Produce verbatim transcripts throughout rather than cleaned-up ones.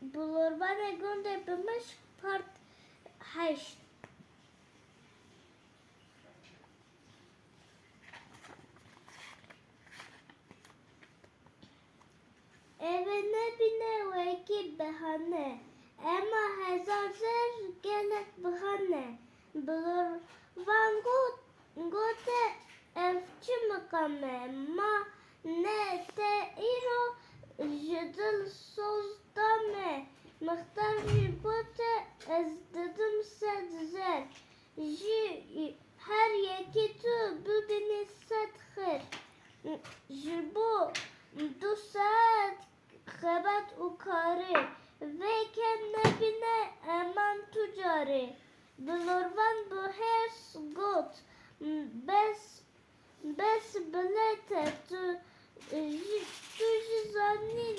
Bilorvanê Gundê Bimişk, part heşt. Eve nebîne wekî behane, ema hezar zer gelek bihane. Bilorvan got, gote, ev çi miqam e? Ma ne te îro ji dil soz da me? Mixtar jî gote, ez didim sed zer. Ji her yekî tu bibînî sed xêr. Ji bo du saet xebat û karê, vê kem nebîne eman tu carê. Bilorvan bi hêrs got, bes, bes bile te, tu jî, tu jî zanî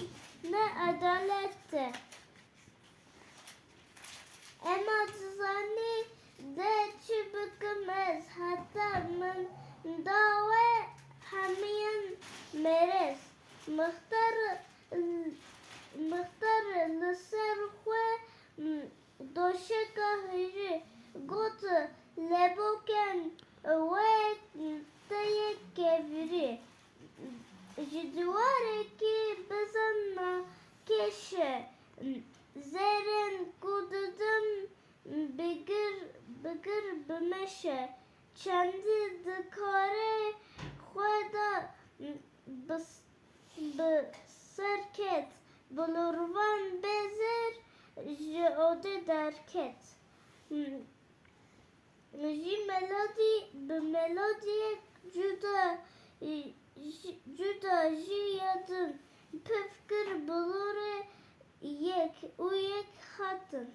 ne edalet e. Ema dizanî de çi bikim ez, heta min da we hemiyan mêrez. Mixtar, mixtar li ser xwe doşeka hêjî got, leboken we te yek kevirî. Ji diwarekî bizan nakêş e, zêrên ku didim bigir, bigir bimeşe. Çendî dikare xwe de bi, bi ser ket. Bilorvan bê zêr ji odê derket. Ji melodî bi melodiyek cuda, cuda jî ya din piv kir bilorê yek û yek hatin.